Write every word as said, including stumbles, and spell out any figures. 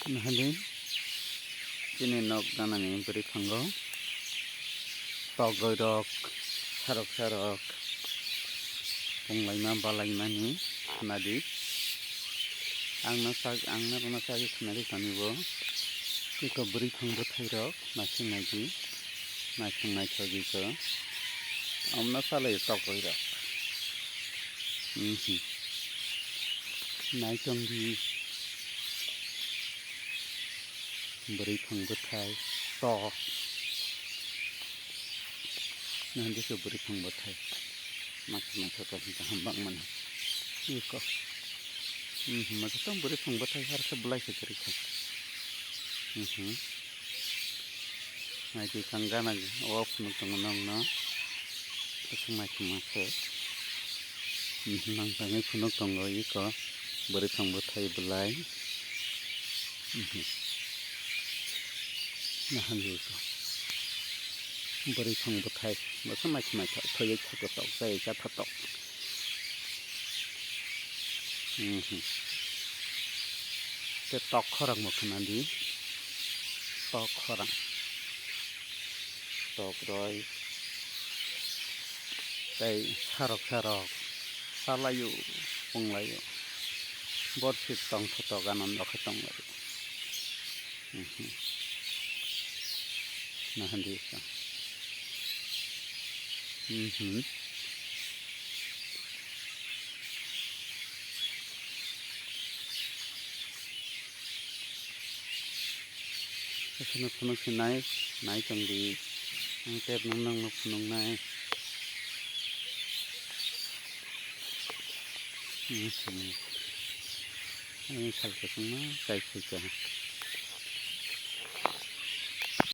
Nahadi, chini nok ganani bwrwi thango. Togoi rok, sarok sarok, punglaima balaimani khnadi. Ang no sak, ang no rwna sagwi khnadi tonibo. Tei to bwrwi thang bwthai rok naising naidi, naising naithogwi ko. Omno salai togoi rok. Mhm. Naitongdi. Bwrwi thang bwthai, tok. Nahandi se bwrwi thang bwthai. Masa masa to hingka hambak mani. Iko. Mhm, masa tong bwrwi thang bwthai har se bwlai se kwrwi kha. Mhm. Naidi kang gana o phunuk tongo nokno. Kusuma kusuma khe. Mhm, nang tangwi phunuk tongo iko. Bwrwi thang bwthai bwlai. Mhm. Nahandi iko. Bwrwi thang bwthai. Bwsa mai khwnai thok, thoi thok thok, chai cha thok thok. Mhm. Tei tok khorang bo khwnadi. Tok khorang. Tok roi. Tei sarok sarok. Salaio, punglaio. Borsi tong thotok ano nokhe tonglaio. Mhm. Nahandi iko. Mhm. Aswkno phunuk sinai, nai tongdi. Ang tep nang nangno phunuknai. Ang sini. Ang salsa tongma, kai khaika.